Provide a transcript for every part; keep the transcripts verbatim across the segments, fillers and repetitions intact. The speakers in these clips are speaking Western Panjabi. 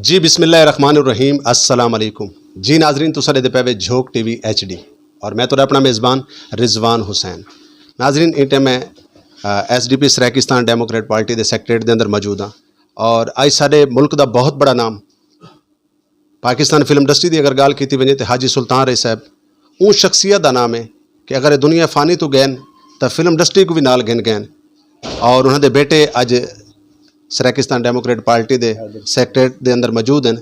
جی، بسم اللہ الرحمن الرحیم۔ السلام علیکم۔ جی ناظرین، تساں دے پے وے جھوک ٹی وی ایچ ڈی اور میں تہاڈا اپنا میزبان رضوان حسین۔ ناظرین، اے ٹائم میں S D P Saraikistan democrat party دے سیکرٹریٹ دے اندر موجود ہاں اور اج ساڈے ملک دا بہت بڑا نام پاکستان فلم انڈسٹری دی اگر گل کیتی ونجے تے حاجی سلطان رئی صاحب اون شخصیت دا نام ہے کہ اگر اے دنیا فانی تو گئے تاں فلم انڈسٹری کو بھی نال گھن گئے۔ اور انہاں دے بیٹے اج سرائیکستان ڈیموکریٹ پارٹی دے سیکرٹریٹ دے اندر موجود ہیں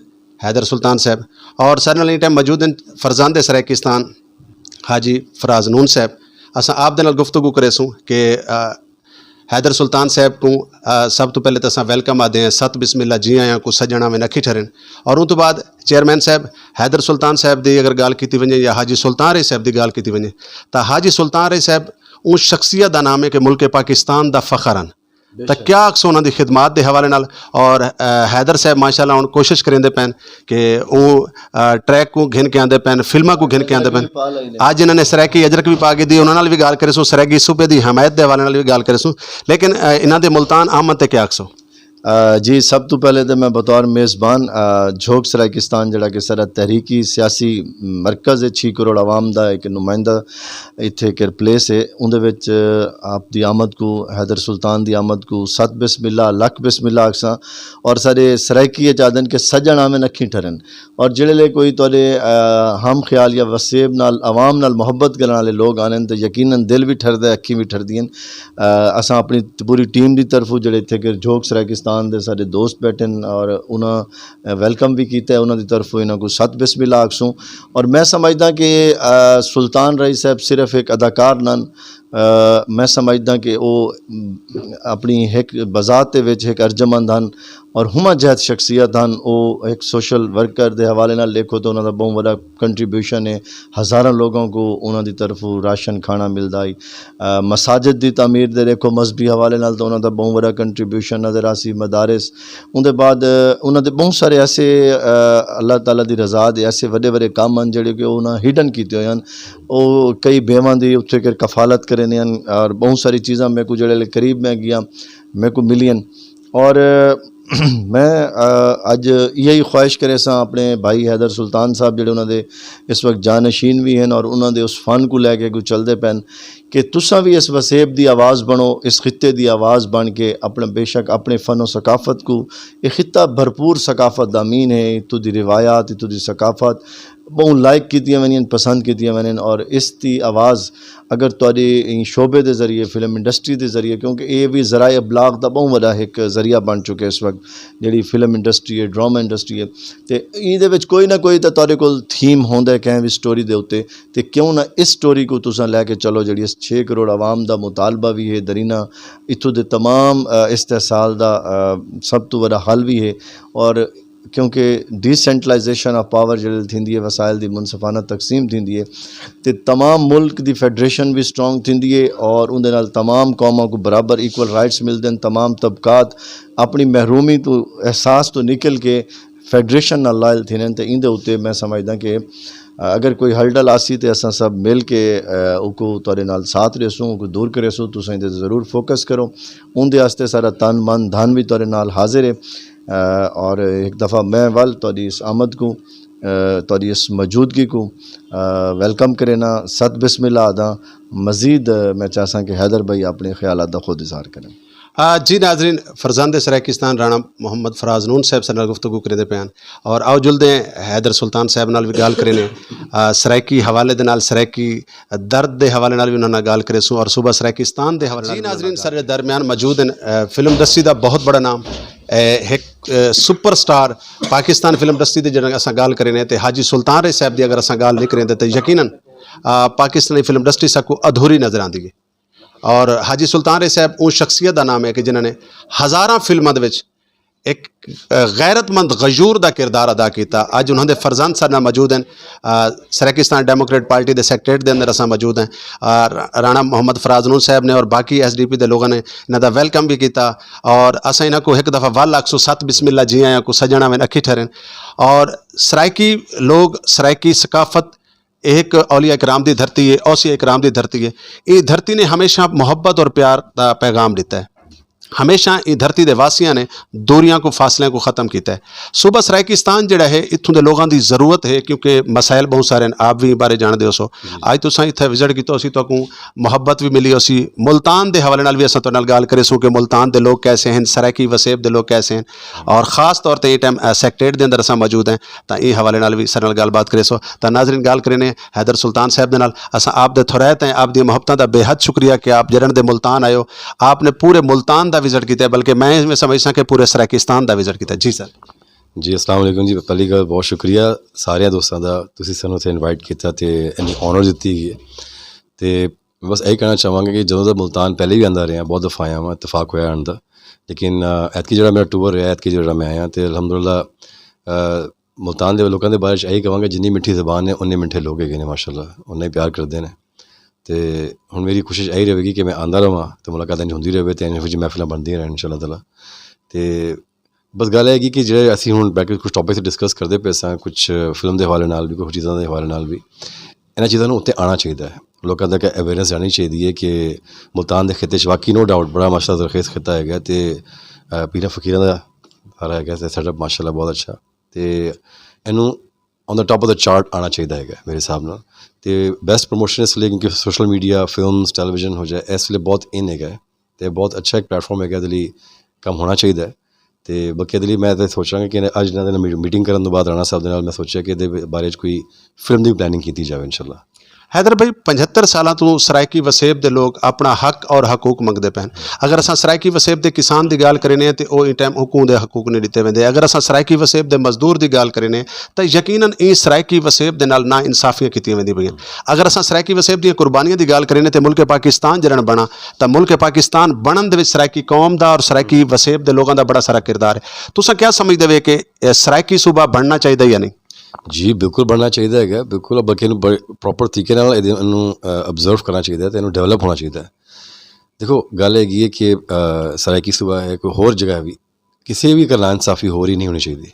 حیدر سلطان صاحب، اور سارے نال ایں ٹائم موجود ہیں فرزند سرائیکستان حاجی فراز نون صاحب۔ اساں آپ دے نال گفتگو کرے سوں کہ آ، حیدر سلطان صاحب کو آ، سب تو پہلے تو اساں ویلکم آدے ہیں، ست بسم اللہ، جی آیاں کو سجنا میں نکھی ٹھرن۔ اور ان تو بعد چیئرمین صاحب، حیدر سلطان صاحب دی اگر گل کیتی ونجے یا حاجی سلطان رئی صاحب دی گل کیتی ونجے، تاں حاجی سلطان رئی صاحب اون شخصیت دا نام ہے کہ ملک پاکستان دا فخر ہن۔ تاں کیا آکھسو انہاں دی خدمات دے حوالے نال؟ اور آ، حیدر صاحب ماشاءاللہ ہن کوشش کریندے پین کہ او آ، ٹریک کو گھن کے آندے پین، فلماں کو گھن کے آندے پین۔ اج انہاں نے سرائیکی اجرک بھی پا کے دی، انہاں نال بھی گل کرے سوں، سرائیکی صوبے دی حمایت دے حوالے نال بھی گل کرے سوں۔ لیکن آ، انہاں دے ملتان آمد تے کیا آکھسو؟ آ، جی، سب تو پہلے تے میں بطور میزبان آ، جھوک سرائیکستان جڑا کہ سارا تحریکی سیاسی مرکز ہے، چھ کروڑ عوام دا ایک نمائندہ اتھے کر پلیس ہے، اون دے وچ آپ دی آمد کو، حیدر سلطان دی آمد کو ست بسم اللہ، لکھ بسم اللہ آکھساں۔ اور سارے سرائیکی اچ آدن کہ سجن آویں اکھیں ٹھرن۔ اور جڑے لے کوئی تہاڈے ہم خیال یا وسیب نال، عوام نال محبت کرن والے لوگ آنن تے یقیناً دل بھی ٹھردا ہے، اکھیں بھی ٹھردیاں۔ اساں اپنی پوری ٹیم دی طرفوں جڑے اتھے کہ جھوک سرائیکستان دے سارے دوست بیٹھے ہن اور انہاں ویلکم بھی کیتا ہے، انہاں دی طرفوں انہاں کو ست بسم اللہ آکھسوں۔ اور میں سمجھدا کہ سلطان رائی صاحب صرف ایک اداکار نن، میں سمجھدا کہ او اپنی ایک بذات وچ ایک ارجمند ہن اور ہما جہت شخصیت ہن۔ او ایک سوشل ورکر دے حوالے نال دیکھو تو انہاں دا بہت بڑا کنٹریبیوشن ہے۔ ہزاراں لوگوں کو انہاں دی طرفوں راشن کھانا ملدا ہے۔ مساجد دی تعمیر دے دیکھو، مذہبی حوالے نال تو انہاں دا بہت بڑا کنٹریبیوشن نظر آسی۔ مدارس، اون دے بعد انہاں دے بہت سارے ایسے اللہ تعالیٰ دی رضا دے ایسے وڈے وڈے کام ہن جڑے کہ انہاں ہیڈن کیتے ہوئے ہن۔ او کئی بیواں دی اتھے کر کفالت کرے نے ہن اور بہت ساری چیزاں میرے کو جڑے لے قریب میں گیا، میرے کو ملی ہن۔ اور میں اج یہی خواہش کرے ساں اپنے بھائی حیدر سلطان صاحب جڑے انہاں دے اس وقت جانشین بھی ہیں اور انہاں دے اس فن کو لے کے کو چلدے پین کہ تساں بھی اس وسیب دی آواز بنو، اس خطے دی آواز بن کے اپنا، بے شک اپنے فن و ثقافت کو، یہ خطہ بھرپور ثقافت دا امین ہے، اتو دی روایات، اتو دی ثقافت بہت لائک کیتیاں وینین، پسند کیتیاں وینین، اور اس دی آواز اگر تہاڈے شعبے دے ذریعے، فلم انڈسٹری دے ذریعے، کیونکہ اے بھی ذرائع ابلاغ دا بہت بڑا ایک ذریعہ بن چکے اس وقت، جڑی فلم انڈسٹری ہے، ڈرامہ انڈسٹری ہے، تے ایندے وچ کوئی نہ کوئی تے تہاڈے کول تھیم ہوندا ہے کہیں بھی سٹوری دے اُتے۔ تے کیوں نہ اس سٹوری کو تساں لے کے چلو، جڑی اس چھ کروڑ عوام دا مطالبہ بھی ہے، درینہ اتھوں دے تمام استحصال دا سب تو بڑا حل بھی ہے۔ اور کیونکہ ڈیسینٹرلائزیشن آف پاور جڑی تھیندی ہے، وسائل دی منصفانہ تقسیم تھیندی ہے، تے تمام ملک دی فیڈریشن بھی سٹرانگ تھیندی ہے اور اون دے نال تمام قوماں کو برابر ایکول رائٹس ملدے ہیں۔ تمام طبقات اپنی محرومی تو، احساس تو نکل کے فیڈریشن نال لائل تھیندے ہیں۔ تے ایندے اُتے میں سمجھدا کہ اگر کوئی ہلڈل آسی تے اساں سب مل کے اوکو تہاڈے نال ساتھ ریسوں، اوکو دور کریسوں۔ تساں ایندے تے ضرور فوکس کرو۔ اوندے واسطے سارا تن من دھن بھی تہاڈے نال حاضر ہے۔ اور ایک دفعہ میں ول تہاڈی اس آمد کو، تہاڈی اس موجودگی کو ویلکم کرینا، ست بسم اللہ آداں۔ مزید میں چاہساں کہ حیدر بھائی اپنے خیالات دا خود اظہار کریں۔ جی ناظرین، فرزند سرائیکستان رانا محمد فراز نون صاحب سارے نال گفتگو کریندے پے ہن۔ اور آؤ جلدے ہیں حیدر سلطان صاحب نال بھی گل کرینے۔ سرائیکی حوالے دے نال، سرائیکی درد دے حوالے نال بھی انہاں نال گل کرے سوں اور صوبہ سرائیکستان دے حوالے نال۔ جی نال ناظرین، سارے درمیان موجود ہیں فلم انڈسٹری دا بہت بڑا نام، ایک super star Pakistan film industry دے جڑا اساں گل کرینے تے حاجی سلطان رے صاحب دی اگر اساں گل نہیں کریں تے یقیناً پاکستانی فلم انڈسٹری ساکو ادھوری نظر آندی ہے۔ اور حاجی سلطان رے صاحب اون شخصیت دا نام ہے کہ جنہاں نے ہزاراں فلماں دے وچ ایک غیرت مند غیور دا کردار ادا کیتا۔ اج انہاں دے فرزند سارے نال موجود ہیں۔ سرائیکستان ڈیموکریٹ پارٹی دے سیکرٹریٹ دے اندر اساں موجود ہیں۔ رانا محمد فراز نون صاحب نے اور باقی ایس ڈی پی دے لوگوں نے انہاں دا ویلکم بھی کیتا۔ اور اساں انہاں کو ایک دفعہ ول آکھسوں، ست بسم اللہ، جی آیاں کو سجنا وین اکھی ٹھرن۔ اور سرائیکی لوگ، سرائیکی ثقافت ایک اولیاء کرام دی دھرتی ہے، اوصیاء کرام دی دھرتی ہے۔ یہ دھرتی نے ہمیشہ محبت اور پیار دا پیغام دیتا ہے۔ ہمیشہ ان دھرتی دے واسیاں نے دوریاں کو، فاصلیاں کو ختم کیتا ہے۔ صوبہ سرائیکستان جڑا ہے، اتھوں دے لوگاں دی ضرورت ہے، کیونکہ مسائل بہت سارے ہیں، آپ بھی بارے جان دے ہو سو۔ اج تساں اتھے وزٹ کیتا، اسی تو کو محبت بھی ملی، اسی ملتان دے حوالے نال بھی اساں تہاڈے نال گل کرے سو کہ ملتان دے لوگ کیسے ہیں، سرائیکی وسیب دے لوگ کیسے ہیں، اور خاص طور تے یہ ٹائم سیکٹریٹ دے اندر اساں موجود ہیں، تاں اے حوالے نال وی سر نال گل بات کرے سو۔ تاں ناظرین، گل کرے نے حیدر سلطان صاحب دے نال۔ اساں آپ دے تھوریت ہیں، آپ دی محبتاں دا بے حد شکریہ کہ آپ جڑن دے ملتان آئے ہو۔ آپ نے پورے ملتان دا وزٹ کیتا ہے، بلکہ میں میں سمجھساں کہ پورے سرائیکستان دا وزٹ کیتا ہے۔ جی سر۔ جی، السلام علیکم جی، پہلی گل بہت شکریہ سارے دوستاں دا، تسی سانوں اتھے انوائٹ کیتا تے اینی آنر دتی گئی ہے۔ تے بس یہی کہنا چاہواں گا کہ جدوں دا ملتان پہلے بھی آندا رہیا، بہت دفعہ آیا واں، اتفاق ہویا آن دا، لیکن آ، ایتکی جڑا میرا ٹور رہیا، ایتکی جڑا میں آیا تے الحمدللہ، آ، ملتان دے لوکاں دے بارے چ یہی کہواں گا، جنی میٹھی زبان ہے، اُنے میٹھے لوگ ہے نے، ماشاءاللہ اُنے پیار کردے نے۔ تے ہن میری کوشش یہی رہے گی کہ میں آندا رہواں تے ملاقاتاں ہوندی رہے تے اینی محفلاں بندیاں رہن انشاءاللہ تعالیٰ۔ تے بس گل ہے کہ جڑے اسی ہن بیٹھ کے کچھ ٹاپک تے ڈسکس کردے پے ساں، کچھ فلم دے حوالے نال بھی، کچھ چیزاں دے حوالے نال بھی، انہاں چیزاں نوں اتنے آنا چاہیدا ہے، لوکاں تک اویئرنس جانی چاہیدی ہے کہ ملتان دے خطے چ واقعی نو ڈاؤٹ بڑا ماشاءاللہ زرخیز خطہ ہے گا تے، آ، پیراں فقیراں دا سارا ہے گا تے سیٹ اپ ماشاءاللہ بہت اچھا۔ تے اینوں on the top of the chart آنا چاہیدا ہے گا میرے حساب نال۔ تے بیسٹ پروموشن اس لیے کیونکہ سوشل میڈیا، فلمز، ٹیلی ویژن ہو جائے، اس لیے بہت ان ہے گا تے بہت اچھا ایک پلیٹ فارم ہے گا، دے لئی کم ہونا چاہیدا ہے۔ تے باقی دے لئی میں تے سوچاں کہ اج انہاں دے نال میٹنگ کرن تو بعد رانا صاحب دے نال میں سوچیا کہ دے بارے چ کوئی فلم دی پلاننگ کیتی جاوے انشاءاللہ۔ حیدر بھائی، پچھتر سالاں توں سرائیکی وسیب دے لوگ اپنا حق اور حقوق منگدے پے ہن۔ اگر اساں سرائیکی وسیب دے کسان دی گل کرینے تے او ان ٹائم حقوق دے حقوق نہیں دتے ویندے۔ اگر اساں سرائیکی وسیب دے مزدور دی گل کرینے تے یقیناً ایں سرائیکی وسیب دے نال نا انصافیاں کیتیاں ویندی پئیاں۔ اگر اساں سرائیکی وسیب دیاں قربانیاں دی گل کرینے تے ملک پاکستان جڑن بنا، تاں ملک پاکستان بنن دے وچ سرائیکی قوم دا اور سرائیکی وسیب دے لوگاں دا بڑا سارا کردار ہے۔ تساں کیا سمجھدے وے کہ اے سرائیکی صوبہ بننا چاہیدا یا نہیں؟ جی، بالکل بننا چاہیدا ہے گا، بالکل۔ بلکہ اینوں بڑے پراپر طریقے نال اینوں آبزرو کرنا چاہیدا ہے تے اینوں ڈیولپ ہونا چاہیدا ہے۔ دیکھو، گل یہ ہے کہ آ، سرائیکی صوبہ ہے، کوئی ہور جگہ بھی، کسی بھی اگر ناانصافی ہو رہی نہیں ہونی چاہیے۔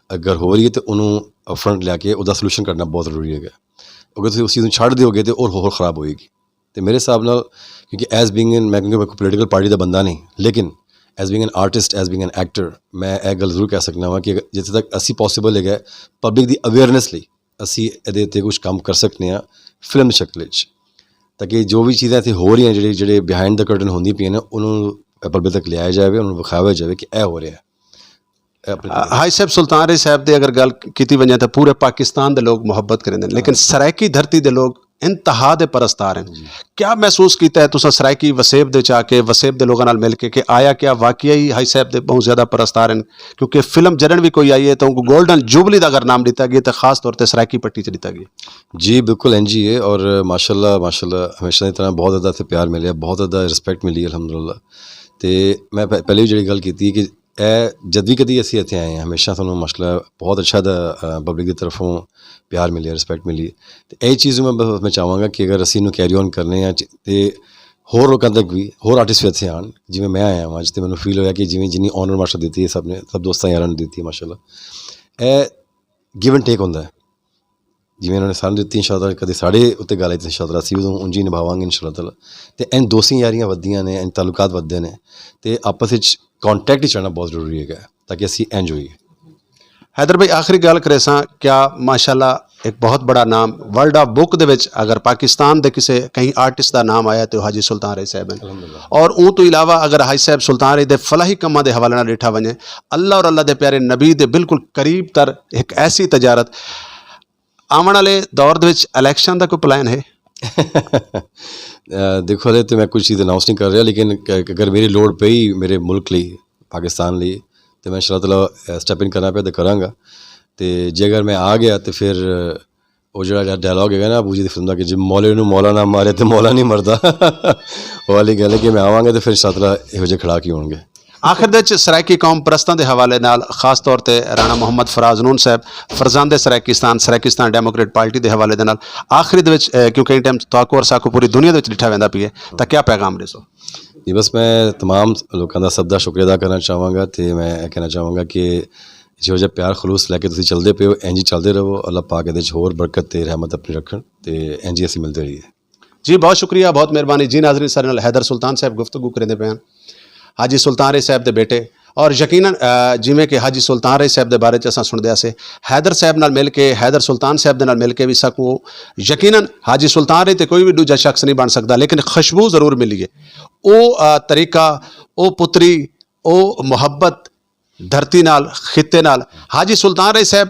اگر ہو رہی ہے تو انہوں اپفرنٹ لیا کے ادا سولوشن کرنا بہت ضروری ہے۔ اگر تسی اس چیز نوں چھڈ دیو گے تے اور ہور خراب ہوئے گی۔ تے میرے حساب نال، کیونکہ ایز بینگ ان، میں کیونکہ کوئی پولیٹیکل پارٹی دا بندہ نہیں، لیکن as being in artist, as being in actor, میں اے گل ضرور کہہ سکنا وا کہ جتھے تک اسی پاسیبل ہے، پبلک دی اویئرنس لئی اسی ادے تے کچھ کم کر سکنے ہاں فلم دی شکل وچ، تاکہ جو بھی چیزاں اتھے ہو رہی ہیں، جڑے جڑے بیہائنڈ دا کرٹن ہوندی پئی ہیں، انہوں پبلک تک لے آیا جائے، انہوں وکھایا جائے کہ اے ہو رہا ہے۔ اے اپنی آ، حاج صاحب سلطان رئی صاحب دی اگر گل کیتی ونجے تاں پورے پاکستان دے لوگ محبت کریندے نے، لیکن سرائیکی دھرتی دے لوگ انتہا دے پرستار ہیں۔ کیا محسوس کیتا ہے تساں سرائیکی وسیب دے چا کے، وسیب دے لوگاں نال مل کے، کہ آیا کیا واقعی حاج صاحب دے بہت زیادہ پرستار ہیں؟ کیونکہ فلم جڑن بھی کوئی آئی ہے تو ان کو گولڈن جوبلی دا اگر نام دیتا گیا تو خاص طور تے سرائیکی پٹی چ دیتا گیا۔ جی، بالکل این جی ہے، اور ماشاءاللہ، ماشاءاللہ، ہمیشہ دی طرح بہت زیادہ اتھے پیار ملیا، بہت زیادہ رسپیکٹ ملی الحمدللہ۔ تے میں پہ-، پہلے بھی جڑی گل کیتی کہ اے جد بھی کدی اسی اتھے آئے ہیں، ہمیشہ سانوں ماشاءاللہ بہت اچھا دا، آ، پبلک دی طرفوں پیار ملیا، رسپیکٹ ملی۔ تے اے چیز میں بس میں چاہواں گا کہ اگر اسی نوں کیری آن کرنے ہیں چ-، تے ہور لوکاں تک بھی، ہور آرٹسٹ بھی اتھے آن، جویں میں آیا ہاں اج، تے مینوں فیل ہویا کہ جویں جنی آنر ماشاءاللہ دتی ہے سب نے، سب دوستاں یاراں نے دتی ہے ماشاءاللہ۔ اے گیو اینڈ ٹیک ہوندا ہے۔ جویں انہوں نے سانوں دتی انشاءاللہ، کدی ساڈے اتے گل آئی تے انشاءاللہ اسی اودوں اونجی نبھاواں گے انشاءاللہ تعالیٰ۔ تے این دوستیاں یاریاں ودیاں نے، این تعلقات ودے نے، تے آپس وچ کانٹیکٹ وچ رہنا بہت ضروری ہے، تاکہ اسی انج ہوئیے۔ حیدر بھائی، آخری گل کرے ساں، کیا ماشاءاللہ ایک بہت بڑا نام ورلڈ آف بک دے وچ اگر پاکستان دے کسے کہیں آرٹسٹ دا نام آیا تے او حاجی سلطان رئی صاحب ہیں۔ اور اون تو علاوہ اگر حاج صاحب سلطان رئی دے فلاحی کماں دے حوالے نال ڈٹھا ونجے، اللہ اور اللہ دے پیارے نبی دے بالکل قریب تر ایک ایسی تجارت، آون والے دور دے وچ الیکشن دا کوئی پلان ہے؟ آ، دیکھو، ہلے تے میں کچھ چیز اناؤنس نہیں کر رہا، لیکن ک-، اگر میری لوڑ پئی میرے ملک لئی، پاکستان لئی، تے میں انشاءاللہ تعالیٰ، آ، سٹیپ ان کرنا پیا تے کراں گا۔ تے جے اگر میں آ گیا تے پھر، آ، او جڑا ڈائلاگ ہے نا ابو جی دی فلم دا کہ جے مولے نوں مولا نہ مارے تے مولا نہیں مردا، او والی گل ہے کہ میں آواں گا تے پھر انشاءاللہ تعالیٰ ایہو جے کھڑا کی ہون گے۔ آخر دے وچ سرائیکی قوم پرستاں دے حوالے نال، خاص طور تے رانا محمد فراز نون صاحب، فرزند سرائیکستان، سرائیکستان ڈیموکریٹ پارٹی دے حوالے دے نال، آخر دے وچ، اے، کیونکہ ان ٹائم تہاکوں اور ساکوں پوری دنیا دے وچ ڈٹھا ویندا پیا ہے، تاں کیا پیغام ڈیسو؟ جی، بس میں تمام لوکاں دا سب دا شکریہ ادا کرنا چاہواں گا تے میں اے کہنا چاہواں گا کہ جیہو جیہا پیار خلوص لے کے تسی چلدے پے ہو، اینجی چلدے رہو۔ اللہ پاک ادے وچ ہور برکت تے رحمت اپنی رکھن تے اینجی اسی ملدے رہیے۔ جی، بہت شکریہ، بہت مہربانی۔ جی ناظرین، سارے نال حیدر سلطان صاحب گفتگو کریندے پے ہیں۔ حاجی سلطان رئی صاحب دے بیٹے، اور یقیناً جویں کہ حاجی سلطان رئی صاحب دے بارے چ اساں سنڑدے آسے، حیدر صاحب نال مل کے، حیدر سلطان صاحب دے نال مل کے وی ساکوں یقیناً حاجی سلطان رئی تے کوئی وی دوجا شخص نہیں بن سکدا، لیکن خوشبو ضرور ملی ہے۔ او طریقہ، او پتری، او محبت، دھرتی نال، خطے نال۔ حاجی سلطان رئی صاحب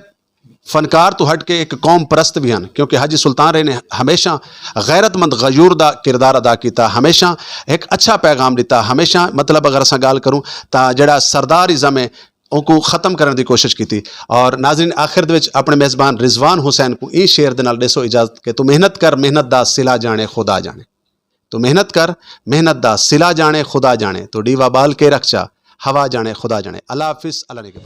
فنکار تو ہٹ کے ایک قوم پرست بھی ہن، کیونکہ حاجی سلطان رئی نے ہمیشہ غیرت مند غیور دا کردار ادا کیتا، ہمیشہ ایک اچھا پیغام دیتا، ہمیشہ، مطلب، اگر اساں گل کروں تاں جڑا سردار ازم ہے، ان کو ختم کرنے دی کوشش کیتی۔ اور ناظرین، آخر دے وچ اپنے میزبان رضوان حسین کو این شعر دے نال ڈیسو اجازت کہ تو محنت کر، محنت دا صلہ جانے، خدا جانے۔ تو محنت کر، محنت دا صلہ جانے، خدا جانے۔ تو ڈیوا بال کے رکھ چا، ہوا جانے، خدا جانے۔ اللہ حافظ، اللہ نے کے